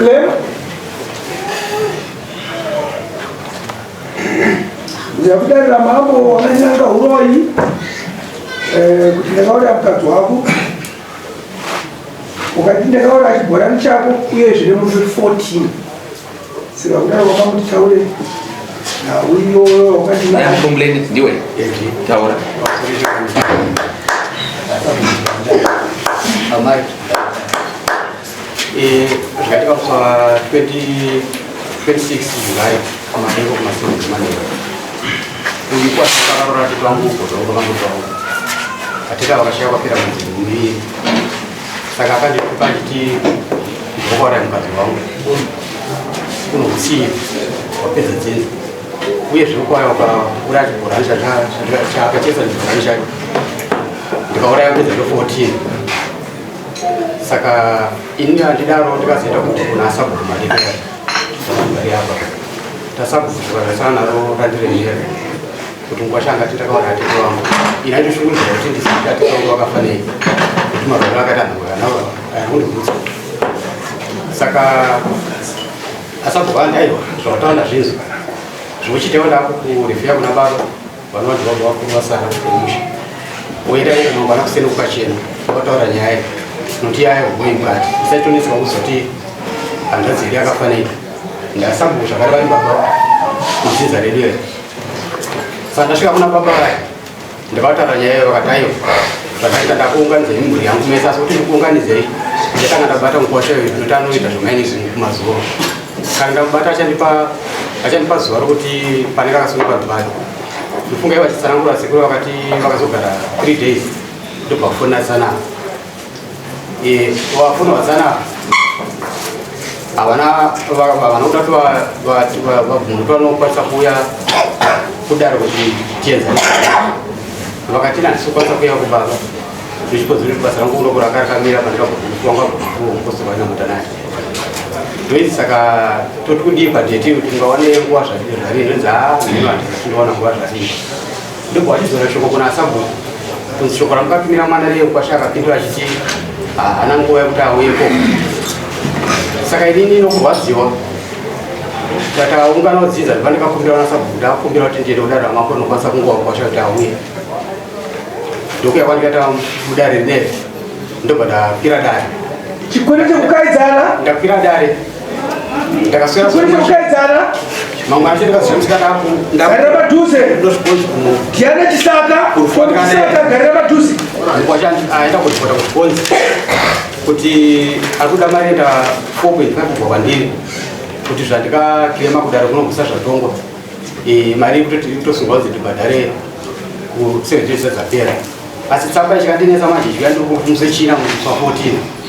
Claim. Ndakudarira mambo wakanyanga uroyi eh, kuti ndakauraya mukadzi wako ukati ndakauraya chibhorani chako uye zvine musi 14 saka kudaro wakamuti taure nhau iyoyo wakati complaint ndiwe taura Amai. Eh, zvakaitika musi wa 26 July kumadeko kumasero kumadeko. Uyu kwasakakarora tete wangu uko zvaunga vangu wangu. Atete vakashaya kwapera mwedzi miviri. Saka akandituka achiti ndinokuuraya mukadzi wangu. Unomusiya wapedza dzinza. Uye zviri kuwaya wakauraya chibhorani chakachesa chibhorani chake. Ndikauraya mwedzi 14. Saka ini handidaro ndikazoenda kuti kuna sabhuku madekera vari apa tasabhuku tikagarisana naro randiremera kuti mukwasha angati ndakaona atete wangu ini aitoshungurudzira kuti ndisati atete wangu vakafa nei kuti marwere akati anhu anondibvutsa saka asabhuku andi aiwa zvawataura ndazvinzwa zvochitewa ndakukurefeya kuna baba Vanova ndibaba vakuru vasara vemusha. Woenda iye mangwana kuseni kukachena wataura nyaya nokuti yaya going but isaitonetswa kuzoti hanzvadzi yedu yakafa nei. Ndasabhuku zvakare vari baba mudzinza redu iri. Saka ndasvika kuna baba vaya ndakataura nyaya iyo vakati aiwa zvakaita ndakuunganidzai mhuri yangu mese asi kuti ndikuunganidzei ndakanga ndabata mukwasha uyu ndinoti anoita zvemainisi kumazuva kana ndamubata achandipa achandipa zuva rokuti panenge akasunga vanhu vayo ndofunga ivo vachitsanangura sekuru vakati vakazogara 3 days ndobva kufona tsanaa eh, wafona vatsanaa havana havana kuda kuti vabvuma kuti vanokwanisa kuuya kudaro kuti tienzane vakati handisi kukwanisa kuuya kubaba ndochikonzero kuti basa rangu kuno kuranga rakamira pandikabva mupostori wainamata naye ndoizi saka toti kudii padheti kuti ungawane nguva zvadii ndonzi haa mhino handisati ndowana nguva zvadii ndobva vachidzora shoko kuna asabhuku kunzi shoko ramukatumira mwana riye kwasha akapindura achiti haana nguva yekuti auyeko saka inini nokurwadziwa tataungana kudzidza ndibva ndikakumbira vana sabhuku ndakumbira kuti ndiende kudare ramambo rinokwanisa kunguva kwasha kuti auye ndokuya kwandikaita mudare rineri ndobva ndakwira dare Chikwere chekukaidzana. Ndakwira dare. Ndakaswera Chikwere chekukaidzana. Mamwe acho ndakaswera musikana aku. Garira padhuze. Ndozviponzi kuno. Diana Chisaka. Chisaka garira padhuze. Ndikwacha aenda kuripota kuchiponzi kuti ari kuda mari enda 4.5 kubva kwandiri kuti zvandikakirema kudare kunobvisa zvatongwa e, mari yekutoti kutosungwa kunzi ndibhadhare ku 7 days dzapera asi tsamba ichikandinetsa manje ichiuya ndiri china musi wa 14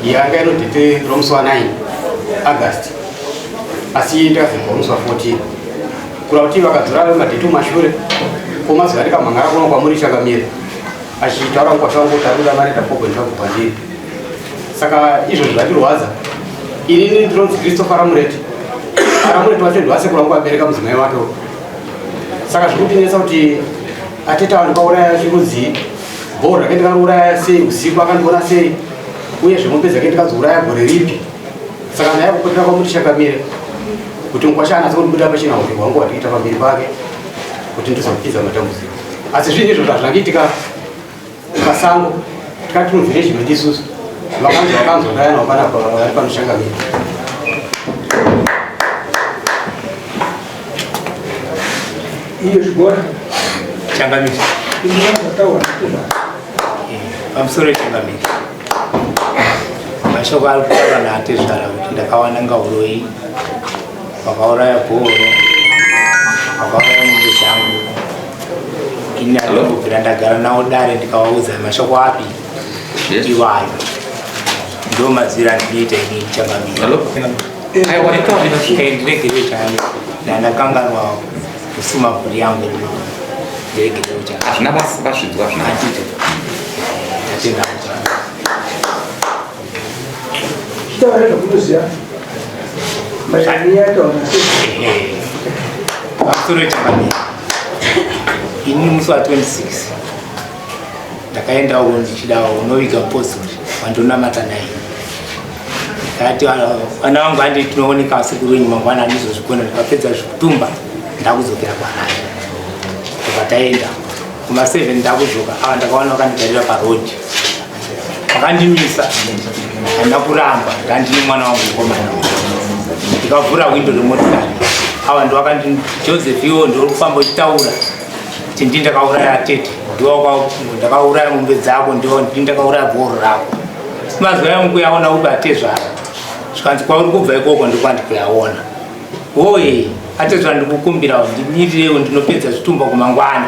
yanga inodhete romusi wa 9 august asi ndakazobva musi wa 14 kura kuti vakadzora madhete kumashure komazuva ndikamhangara kuno kwamuri chakamira achitaura mukwasha wangu kuti arikuda mari ndapogwe ndakubva ndiri saka izvozvo zvandirwadza inini ndinonzi christopher ramureti ramureti wacho ndiwasekuru wangu abereka mudzimai wake saka zviri kundinetsa kuti atete avo ndikauraya chirudzii bhoo rake ndikariuraya sei usiku akandiona sei uye zvemombe dzake ndikadziuraya gore ripi saka ndaya kupotera kwamuti chakamire kuti mukwasha anatsa kundibuda pachena upi hwangu hwatiita pamberi pake kuti ndizopidza matambudziko asi zvinhu izvo zvazvangiitika pasango tikati muvhireji medu isusu vakanzi vakanzwa ndayana wapanapa vari panoshangamira iyo zvigora changamire pamusoro changamire mashoko ari kutaura naatezvara kuti ndakawana ngauroi vakauraya bhoro vakauraya mombe dzangu ini andambobvira ndagara nawo dare ndikavaudza mashoko api iwayo ndo mazwiro andinoita ini changamire ndiregerwe changamire ndandakanganwa kusuma mhuri yangu ndiregerwe changamire hazvina vasvidzwa hazvina tatenda Chitaura zvakunoziva. Maererano yataura sei? Pamusoro changamire. Ini musi wa 26 ndakaendawo ndichidawo unoviga mupostori wandonamata naye. Ndikati vana vangu handi tinooneka sekuru wenyu mangwana handizozvikona. Ndikapedza zvikutumba ndakudzokera kuHarare. Ndobva taenda kuma 7 ndakudzoka, ava ndakaona vakandigarira parodi, vakandimisa, handina kuramba, ndandine mwana wangu mukomana. Ndikavhura windo remotikari, ava ndovakandi Joseph, iwo ndori kufamba uchitaura kuti ndii ndakauraya tete, ndiwo ndakauraya mombe dzako, ndiwo ndii ndakauraya bhoro rako. Mazuva yangu kuyaona upi atezvara? Zvikanzi kwauri kubva ikoko ndokwandikuyaona. Woye atezvara, ndikukumbirawo ndimirirewo ndinopedza zvitumba kumangwana,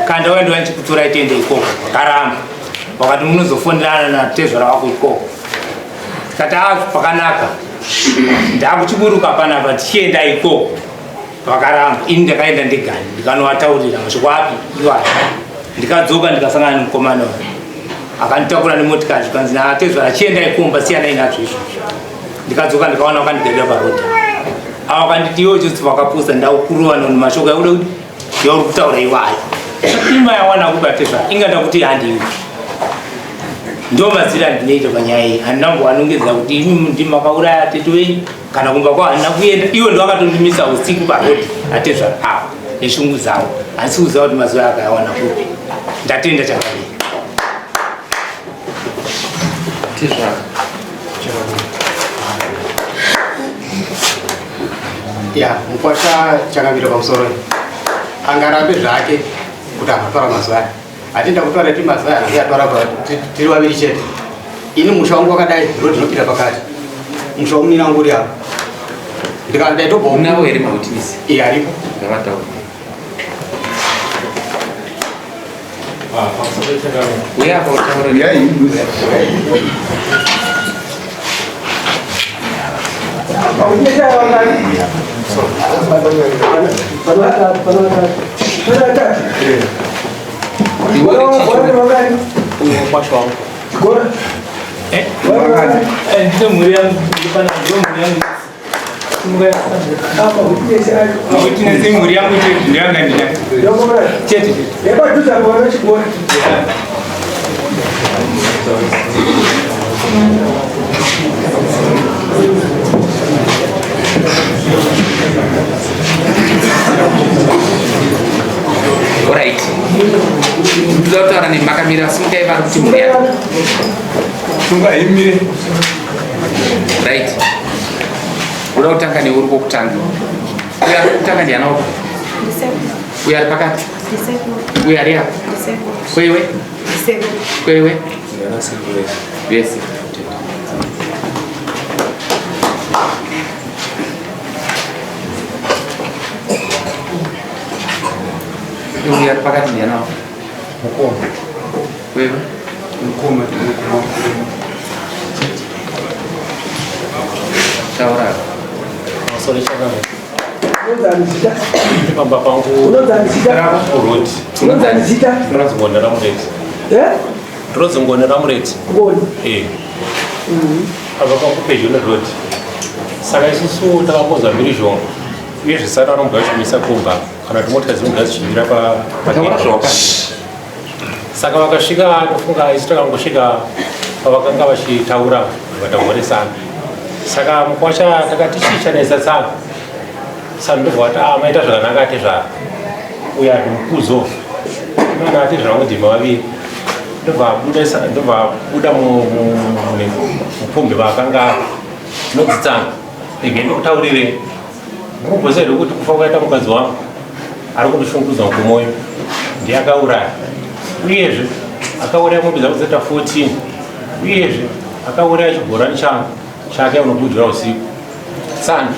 kana ndauya ndouya ndichikutorai tiende ikoko. Vakaramba, vakati munozofonerana natezvara wako ikoko. Tikati a pakanaka, ndakuchiburuka panapa tichienda ikoko. Vakaramba. Ini ndakaenda ndegani ndikanovataurira mashoko api iwayo. Ndikadzoka ndikasangana nemukomana uyu akanditakura nemotikari, zvikanzi naatezvara chiendai kumba, siyanai nazvo izvozvo. Ndikadzoka ndikaona vakandigarira parodhi ava, vakanditi iwe chotsi vakapusa, ndakukurova noni mashoko yakuda kuti yauri kutaura iwayo ima yawana kupi atezvara? Inga ndakuti handiwi. Ndo mazira andinoita panyaya iyi. Handina kumbovanongedzera kuti imi ndimi makauraya tete wenyu kana kumba kwavo handina kuenda. Iwo ndo akatondimisa usiku parodi atezvara avo neshungu dzavo. Handisi kuziva kuti mazuva akayawana kupi. Ndatenda chakadii. Tezvara. Ya, mukwasha chakavira pamusoro angarambe zvake kuti akatora mazuva aya, hatinda kutora ti mazuva aya atora tiri vaviri chete. Ini musha wangu wakadai, ro ndinopinda pakati, musha womunina wangu uri apa, ndikaenda Unavo here mawitness? Iye aripo. Ngavataure. Uya apa utaure. Mawitness aya vangani? Pano vatatu, pano vatatu, pano vatatu. Iwe uri chichi? Vana vangani? Mukwasha wangu. Gora. Vana vangani? Ndine mhuri yangu ndipana, ndo mhuri yangu. Apa witness acho. Mawitness imhuri yangu chete ndoyanga ndinayo. Ndokomana. Chete chete. Yepadhuze apo vana chigora. Alright. Ndoda kutaura nemi makamira, simukai vari kuti mhuri yako. Tungaimire. Right. Uda kutanga neuri kwokutanga. Uyo ari kutanga ndiana wako? Uyo ari pakati? Uyo ari apa? Kwewe? Kwewe? Vese. Uyo ari pakati ndiana wako? Mukoma. Kwewe? Mukoma, mukoma. Taura. Sorry, chakame. Unonzani zita? Pamba pangu Unonzani zita? road. Unonzani zita? Ndinonzi Ngoni Ramureti. Eh? Ndinonzi Ngoni Ramureti. Ngoni. Eh. Pamba pangu pedyo neroad. Saka isusu takambozwa mhirizhonga uye zvisara vanombwa vachimisa kumba kana kuti motikari dzinobva dzichimira Taura zvawakati. Saka vakasvika, ndofunga isu takangosvika pavakanga vachitaura, vatamhoresana. Saka mukwasha takati chii chanetsa tsano? Saka ndobva vati ah, maita zvakanaka atezvara uyo ari mukuzo mana atezvara vangu vaviri, ndobva abuda mupombe vaakanga nodzitsana. Regai ndikutaurire, mukumboziva here kuti kufa kwaita mukadzi wangu ari kundishungurudza mukumwoyo ndiye akauraya, uyezve akauraya mombe dzangu dzoita 14, uyezve akauraya chibhorani changu chake unobudira usiku. Tsano,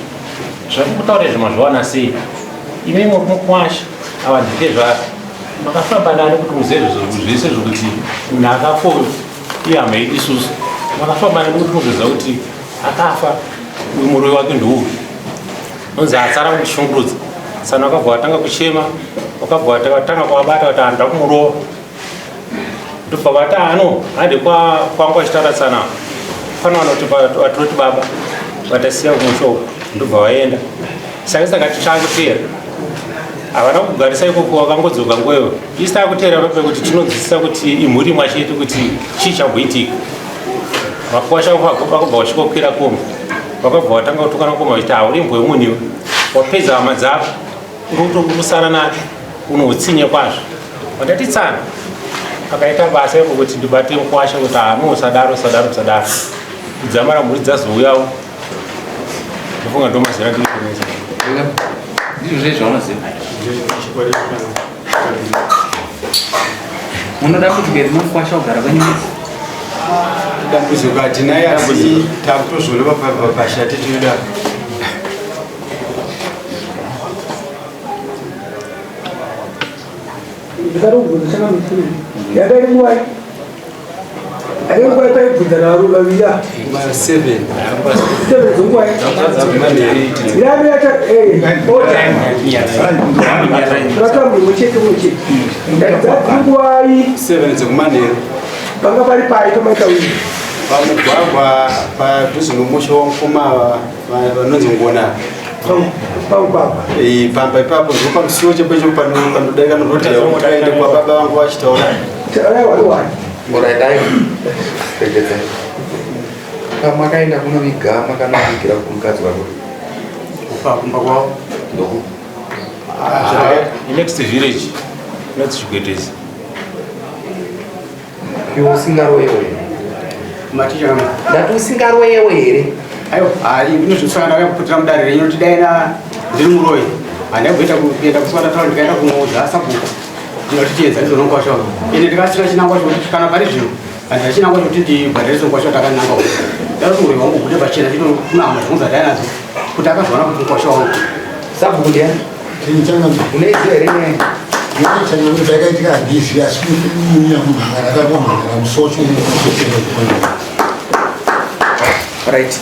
zvamukutaura izvi mazviwana sei? Imi muri mukwasha, ava nditezvara, makafamba nani kuti muzive zvese zvokuti munhu akafa uyu ihama yedu isusu? Makafamba nani kuti muzoziva kuti akafa uyu muroyi wake ndouyu unzi atsara kundishungurudza? Tsano akabva watanga kuchema, wakabva watanga kuwabata kuti anoda kumurova, ndobva vati ano hande kwangu achitaura tsana fana vanoti vatiroti baba vatasiya kumusha uku, ndobva vaenda. Saka tichakuteera, havana kugarisa ikoko, vakangodzoka nguweyo isi takuteera pape kuti tinonzwisisa kuti imhuri imwe chete, kuti chii chamboitika. Vakwasha vakabva vasvikokwira kombi, vakabva vatanga kutukana kombi vachiti hauri imbwa yemunhu iwe, wapedza hama dzako, uri kutokurusana nacho, une utsinye kwazvo. Vandati tsana akaita basa iko kuti ndibate mukwasha kuti hano usadaro usadaro usadaro, kudzamara mhuri dzazouyawo. Ndofunga ndomazera ndiri kunetsa. Ndizvo zvei zvaunoziva? Munoda kuti gari mukwasha kugara kwenyu mese? Dambudziko hatina asi takutozviona pashati tinoda. Ndakatobvunza chakamutiri. Yanga iri nguva iri nguva paibvunza navarume vaviri ava. 7. 7 dzonguva yave yacha rata mumwe chete mumwe chete. Ndadzinguvai 7 dzekumanheru. Panga pari pai pamaita wiri. Pamugwagwa padhuze nomusha wamukoma vanonzi Ngona. Pamugwagwa. Eh, pamba ipapo ndipo pamusiwo chepecho panodarika noroti yakuti aende kwababa vangu vachitaura. Taura wari wani. Alright, ayo. Regedzai. Pamakaenda kunoviga makanovigira kumukadzi wako. Kupa kumba kwavo. Ndoku. Next village, next Chigwetezi. Iwe usingaroyewo here? Maticha kama. Ndati usingaroyewo here? Ayo, hayi ndinozvisaka ndakaputira mudare renyu kuti dai na ndiri muroyi. Handaizoita kuenda kuswata taura ndikaenda kunoudza sabhuku. Ndinoti chiedza ndizvo nkwasha wangu. Ende ndikasina chinangwa chokuti kana pari zvino handina chinangwa chokuti ndibhadharise nkwasha takananga uko. Ndati uroyi wangu ubude pachena chino kuna hama dzangu dzandai nadzo kuti akazoona kuti nkwasha wangu. Sabhuku ndiani? Unoiziva here nyaya? Changamire zvakaitika handizivi asi munyakumhangara akangomhangara musocho. Right.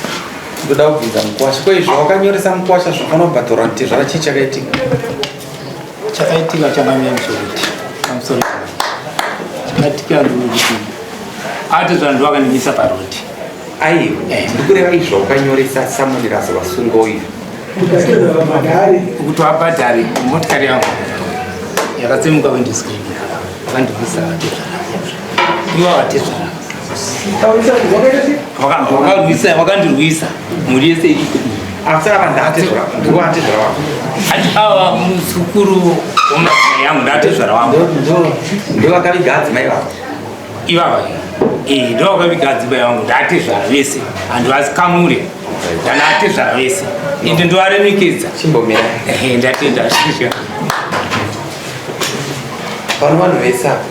Ndoda kubvunza mukwasha. Ko izvo wakanyoresa mukwasha zvofanira kubhadharwa nditezvara chii chakaitika? Chakaitika changamire musoroti. Pamusoro. Chakaitika ndikuti atezvara ndo akandimisa parodi. Aiwa. Ndikureva izvo wakanyoresa samuni razo vasunga uyu. Kuti vabhadhare motikari yangu yakatsemuka windscreen, vakandibvisa vatezvara. Ivo vatezvara vakarwisa, vakandirwisa mhuri yese iripo. Asi ava ndatezvara, ndiwo atezvara wako. Ati ava muzukuru wemadzimai yangu, ndatezvara wangu. Ndo vakaviga adzimai vako. Ivava ndo vakaviga adzimai vangu, ndatezvara vese, handivakamure, ndanatezvara vese ende ndovaremekedza. Chimbomira. Ehe, ndatenda. Pano vanhu vese apa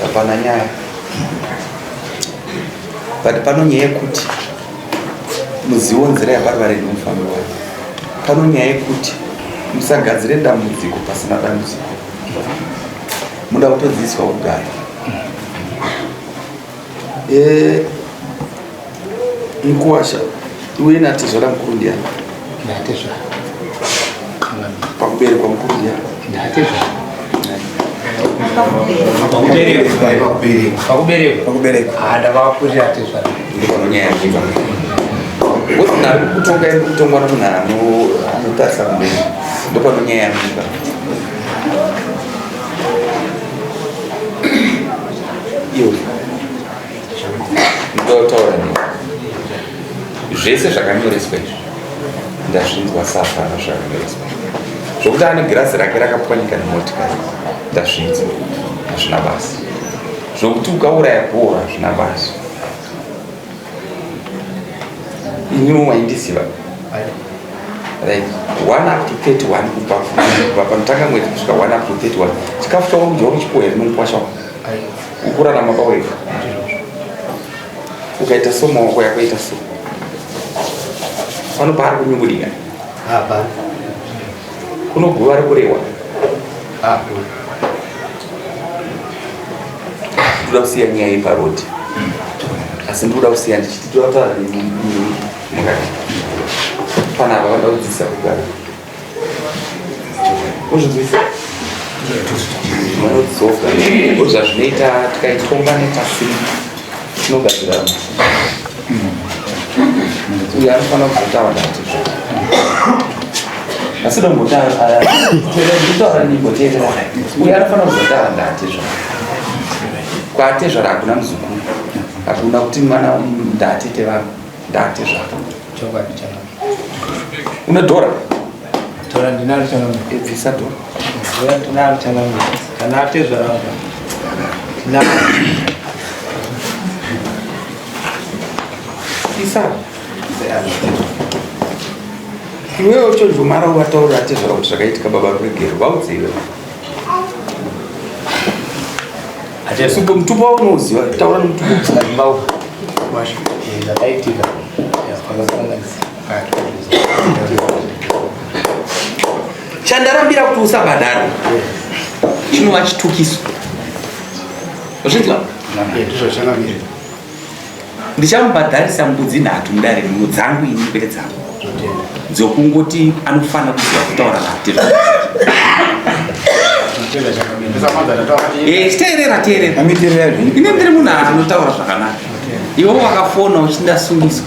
hapana nyaya. But pano nyaya yekuti muzivo nzira yabarwa redu mufambi wayo. Pano nyaya yekuti musagadzire dambudziko pasina dambudziko. Muda kutodzidziswa kugara. Mukuwasha, iwe natezvara mukuru ndiani? Ndatezvara. Pakuberekwa mukuru ndiani? Ndatezvara. Pakuberekwa. Pakuberekwa. Ah, ndakavakurira atezvara. Ndipano nyaya yakuibva. Kuti nari kutonga iri kutongwa nomunhu anotarisa kumberi. Ndopano nyaya yakuibva. Iwe. Ndotaura newe. Zvese zvakanyoreswa izvi. Ndazvinzwa safana zvakanyoreswa. Zvokuti ane girazi rake rakapwanyika nemotikari. Ndazvinzwa. Hazvina basa. Zvokuti ukauraya bhora hazvina basa. Iniwo waindiziva. Right. 1 up to 31 kubva panotanga mwedzi kusvika 1 up to 31. Chikafu chako kudya uchipuwa here nomukwasha wako? Ukurarama pawega. Ukaita so maoko yako ita so. Pano paari kunyungudika. Hapana. Kuno guva rikurehwa. Hakuna. Ndoda kusiya nyaya iyi parodi. Asi ndoda kusiya ndichiti toda kutaura mukati. Panapa vanoda kudzidzisa kugara. Uzvinzwisa? Vanodzoka. Zvazvinoita tikaitonga nepasina tinogadzira. Uyu anofanira kuzotaura ndati. Asi dombotaura ndimboteerera. Uyu anofanira kuzotaura ndati zvo. Kwatezvara hakuna muzukuru. Hakuna kuti mwana ndatete vangu ndate zvako. Chokwadi changamire. Une dhora? Dhora ndinaro changamire. Bvisa dhora. Dhora ndinaro changamire. Kana atezvara vangu. Ndinaro. Isa. Iwewe uchojumara uvataura atezvara kuti zvakaitika baba Ruregero vaudze iwewe. Supo mutupo waunoziva taura nemutupo Madzibaba. Zvakaitika. Chandarambira kuti usabhadharwe chinova chitukiso. Zvinzwa? Ndizvo changamire. Ndichamubhadharisa mbudzi nhatu mudare muno dzangu ini kwete dzangu. Dzokungoti anofanira kuziva kutaura natezvara. Eh, chiteerera teerera. Ini ndiri munhu anotaura zvakanaka. Iwe wakafona uchiti ndasungiswa.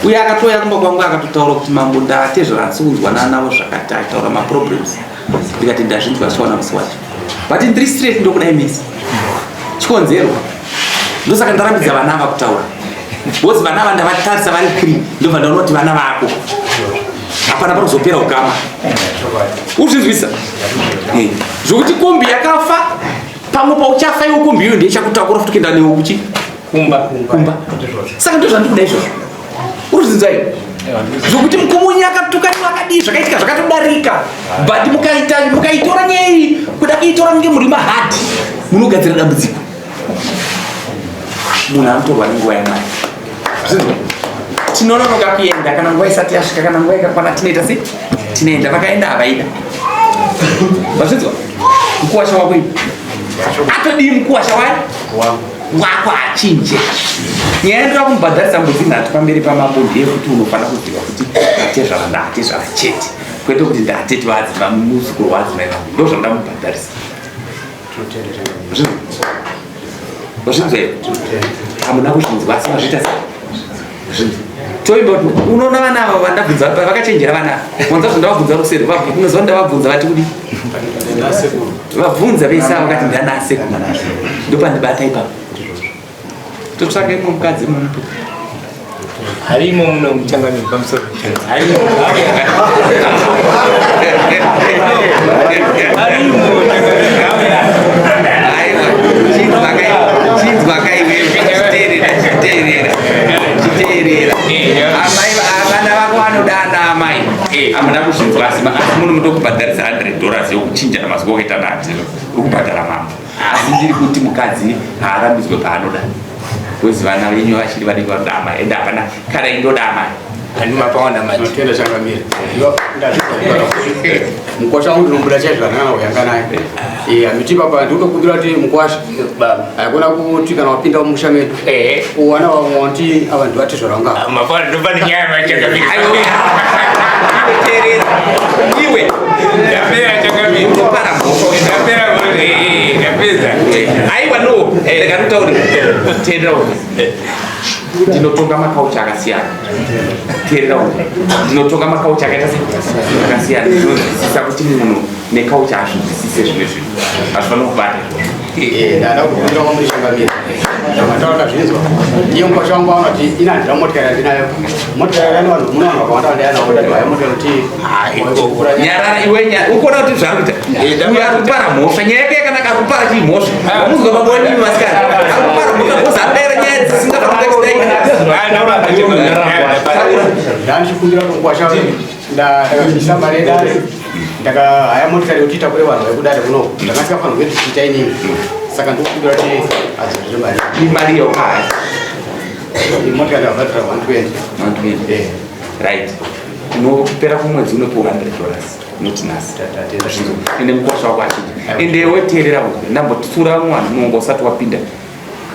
Uye akatouya kumba kwangu akatotaura kuti mambo ndatezvara handisi kunzwanana navo zvakati achitaura maproblems. Ndikati ndazvinzwa zvichaona musi wacho. But ndiri straight ndokudai mese. Chikonzero ndosaka ndarambidza vana ava kutaura. Because vana ava ndavatarisa vari three ndobva ndaona kuti vana vako. Hapana panozopera ukama. Uzvinzwisa? Eh, zvokuti kombi yakafa pamwe pauchafa iwe kombi iyoyo ndeichakutakura futi kuenda newe kuchi kumba kumba. Saka ndozvandikuda izvozvo. Urikuzvinzwa iwe? Zvokuti mukomonyi akatukaniwa akadii zvakaitika zvakatodarika. But mukaita mukaitora nyaya iyi kuda kuitora kunge muri mahadhi munogadzira dambudziko. Munhu anotorwa nenguva yaMwari. Zvinzwa? Tinononoka kuenda kana nguva isati yasvika kana nguva ikakwana tinoita sei? Tinoenda vakaenda havaida. Vazvinzwa? Mukuwasha wako iwe. Atodii mukuwasha wani? Wako achinje. Nyaya yandoda kumubhadharisa mbudzi nhatu pamberi pamambo ndeyekuti unofanira kuziva kuti ndatezvara ndatezvara chete. Kwete kuti ndatete vadzimai muzukuru wadzimai vangu. Ndozvandoda kumubhadharisa. Wazvinzwa here? Hamuna kuzvinzwa asi mazviita sei? Zvinzwa. Toimba kuti unoona vana ava vandabvunza vakachenjera vana ava. Wanza zvandavabvunza ruseri unoziva ndavabvunza vati kudii? Vabvunza vese ava vakati ndana sekuru. Ndopandibata ipapo. Totsvaka imwe mukadzi mumupe. Harimo muno muchangamire pamusoro. Harimo. Harimo Aiwa, chinzwa kai, chinzwa kai wewe, chiteerera, chiteerera, chiteerera. Amai vana vako vanoda ana amai. Hamuna kuzvinzwa asi asi muno mutokubhadharisa 100 dollars yokuchinjana mazuva okaita nati uri kubhadhara mambo. Asi ndiri kuti mukadzi haarambidzwe paanoda. Because vana venyu vachiri vadiki vanoda amai. Ende hapana kana indoda amai. Handimapaona manje. Tinotenda changamire. Mukwasha wangu ndinomuda chaizvo kana kuyanga naye. Eh, amiti baba ndinokumbira kuti mukwasha. Baba. Hakuna kuti kana wapinda mumusha medu. Eh. Uwana vamwe wanti ava ndivatezvara vanga. Mapana ndopane nyaya machangamire. Teerera. Iwe. Ndapera changamire. Unopara mhosva. Ndapera eh ndapedza. Aiwa no. Rega nditaure. Teerera uku. Ndinotonga makaucha akasiyana. Teerera uku. Ndinotonga makaucha akaita sei? Akasiyana. Ndinonzwisisa kuti munhu nekaucha hazvinzwisise zvimwe zvinhu. Hazvifanira kubata izvozvo. Eh, ndada kukumbira kwamuri changamire. Zvamataura ndazvinzwa. Iye mukwasha wangu aona kuti ina handina motikari yandinayo. Motikari yani vanhu mune vanhu vakawanda vandinayo ndati haya motikari kuti Nyarara iwe nyarara. Ukuona kuti zvaari kuita. Uyu ari kupara mhosva. Nyaya yake yakanaka ari kupara chii mhosva. Wamuzwa baba wenyu masikati. Ari kupara mhosva because anodaira nyaya dzisingafaniri kudaira. Ndandichikumbira kuti mukwasha ndakabvisa mari yedare ndakahaya motikari yekuti itakure vanhu vekudare kuno ndakasikafanirwa kunge ndichiita inini saka ndikukumbira kuti adzorere mari Imari yokaya. motikari ndakabhadhara 120 120. Eh. Right. Unopera kumwedzi unopiwa 100 dollars. Not nhasi. Ende mukwasha wako achinja. Ende weteerera unzwe. Ndambotsura vamwe vanhu munongo usati wapinda.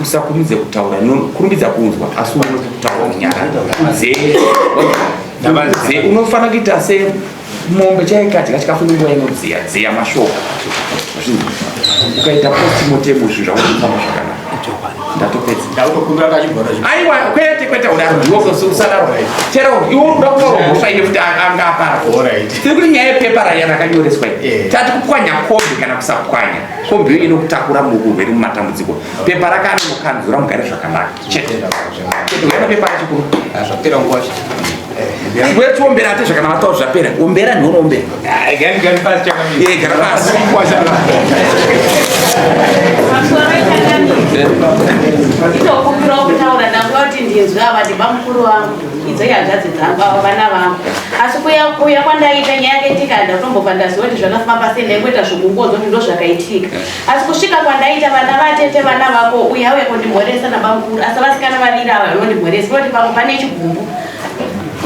Usakurumidze kutaura, kurumbidza kunzwa asi unonoka kutaura nyara. Uzee. Uzee. Unofanira kuita se mombe chaikadya chikafu nenguva inodziya dziya mashoko. Ukaita postmortem zvinhu zvako zvinofamba zvakanaka. Ndatopedza. Aiwa, kwete kwete udaro ndiwo usadaro. Chero iwe unoda kutaura mhosva ine kuti anga apara. Tiri kuti nyaya yepepa raya rakanyoreswa iyi. Tati kupwanya kombi kana kusapwanya. Kombi iyo inokutakura muurwere mumatambudziko. Pepa rakanokanzura mugare zvakanaka. Chete. Chete uya pepa rachikuru. Zvapera nguva. Wechi ombera ati zvakana vataura zvapera. Ombera ndiwo unombera. Eh, gara pasi. Pamusoro changamire, ndinokumbirawo kutaura ndakuda kuti ndinzwe ava ndibamukuru vangu, idzo ihanzvadzi dzangu, ava vana vangu. Asi kuya kwandaita nyaya yakaitika ndakutombobva ndaziva kuti zvakafamba sei, ndaingoita zvokungonzwa kuti ndo zvakaitika. Asi kusvika kwandaita vana vatete vana vako uya uya kundimhoresa nabamukuru, asi vasikana vaviri ava vanondimhoresa kuti pamwe pane chigumbu.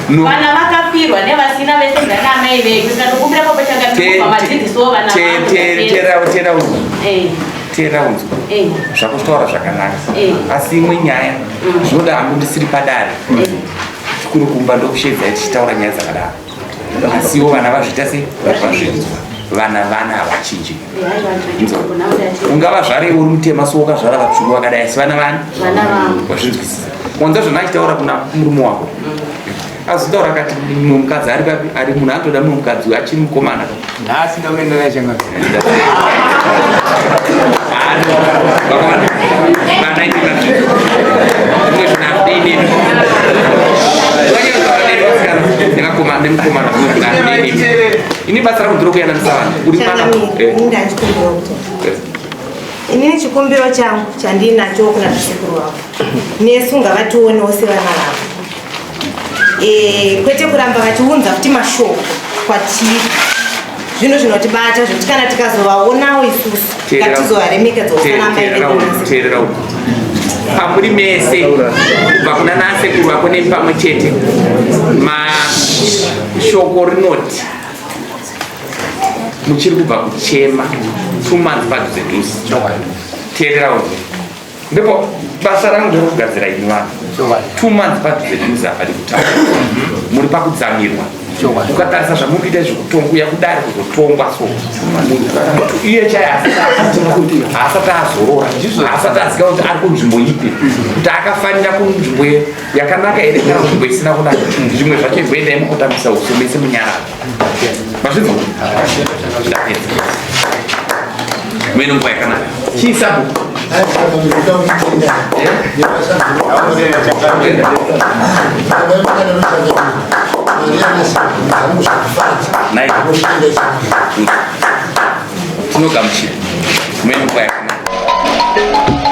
No. Vana vakafirwa nevasina vese ndana amai vedu, ndinokumbira popo changamire kubva madzidzisowo vana vangu. Tera unzwa. Tera unzwa. Zvakutaura zvakanaka. Asi imwe nyaya zvinoda hangu ndisiri padare. Kuri kumba ndokushedzai tichitaura nyaya dzakadaro. Asiwo vana vazviita sei? Vazvinzwa. Vana havachinji. Ungava zvare uri mutema so wakazvara vatsvuku vakadai asi vana vani? Vana vangu. Wazvinzwisisa. Wanza zvona achitaura kuna murume wako. Azotaura akati mumwe mukadzi ari papi ari munhu anotoda mumwe mukadzi achiri mukomana. Nhasi ndakuenda naye changamire. Vakomana, vana imi mazvinzwa. Zvimwe zvinhu hazvidei nemi. Vanyataura nemi vasikana nevakomana nemukomana zvimwe zvinhu hazvidei nemi. Ini basa rangu ndiro kuyananisa vanhu. Uri mwana. Changamire, ndachikumbira kuti inini chikumbiro changu chandinacho kuna zvisekuru vavo nesu ngavationewo sevana vavo, kwete kuramba vachiunza futi mashoko kwatiri, zvinhu zvinotibata zvekuti kana tikazovaonawo isusu ngatizovaremekedzawo sana mai vedu nasekuru. Teerera uku. Pamuri mese kubva kuna nasekuru vako nemi pamwe chete, mashoko rinoti muchiri kubva kuchema 2 months padhuze dhuze. Teerera uku, ndipo basa rangu nderokugadzira imi vanhu. 2 months padhuze dhuze hapadi kutaura, muri pakudzamirwa. Ukatarisa zvamuri kuita zvekutonguya kudare kuzotongwa, so iye chai haasati azorora, haasati aziva kuti ari kunzvimbo ipi, kuti akafanira kunzvimbo yakanaka here kana kunzvimbo isina kunaka. Zvimwe zvacho imboendai mukotambisa uso mese munyarara. Mazvinzwa? Ndapedza. Mene nguva yakanaka. Chii sabhuku? Ndinoda kutenda nebasa Nai. Tinogamuchira. Mene nguva yakanaka.